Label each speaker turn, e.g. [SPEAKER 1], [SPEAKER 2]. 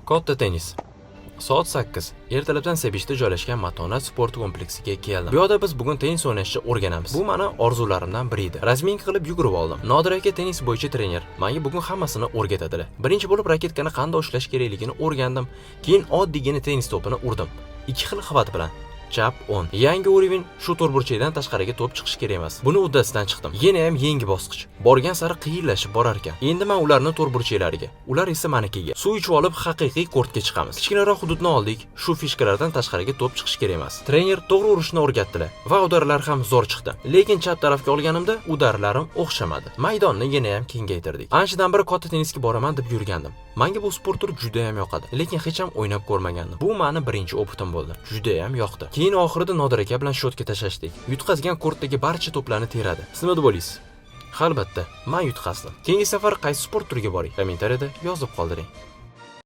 [SPEAKER 1] Katta tennis. Soat 8. Ertalabdan Sebishda joylashgan Matonat sport kompleksiga keldim. Bu yoqda biz bugun tennis o'ynashni o'rganamiz. Bu mani orzularimdan biri edi. Разминка qilib yugurib oldim. Nodir aka tennis bo'yicha trener. Menga bugun hammasini o'rgatadilar. Birinchi bo'lib raketkani qanday ushlash kerakligini o'rgandim. Keyin oddiygina tennis to'pini urdim. Ikki xil хват bilan. Chap, o'ng. Yangi уровень: shu to'rtburchakdan tashqariga to'p chiqishi kerak emas. Buni uddasidan chiqdim. Yana ham yangi bosqich. Borgan sari qiyinlashib borar ekan. Endi men ularni to'rtburchaklariga, ular esa manikiga. Suv ichib olib, haqiqiy kortga chiqamiz. Kichkinaroq hududni oldik. Shu фишка lardan tashqariga to'p chiqishi kerak emas. Trener to'g'ri urishni o'rgatdilar va удар lar ham zo'r chiqdi. Lekin chap tarafga olganimda удар larim o'xshamadi. Maydonni yana ham kengaytirdik. Anchadan beri katta tennisga boraman deb yurgandim. Menga bu sport turi juda ham yoqadi, lekin hech ham o'ynab ko'rmagandim. Bu meni birinchi опыт im bo'ldi. Juda ham yoqdi. Keyin oxirida Nodir aka bilan счёт ga tashlashdik. Yutqazgan kortdagi barcha to'plarni teradi. Siz nima deb o'ylaysiz? Albatta, men yutqazdim. Keyingi safar qaysi sport turiga boring? Kommentariyada yozib qoldiring.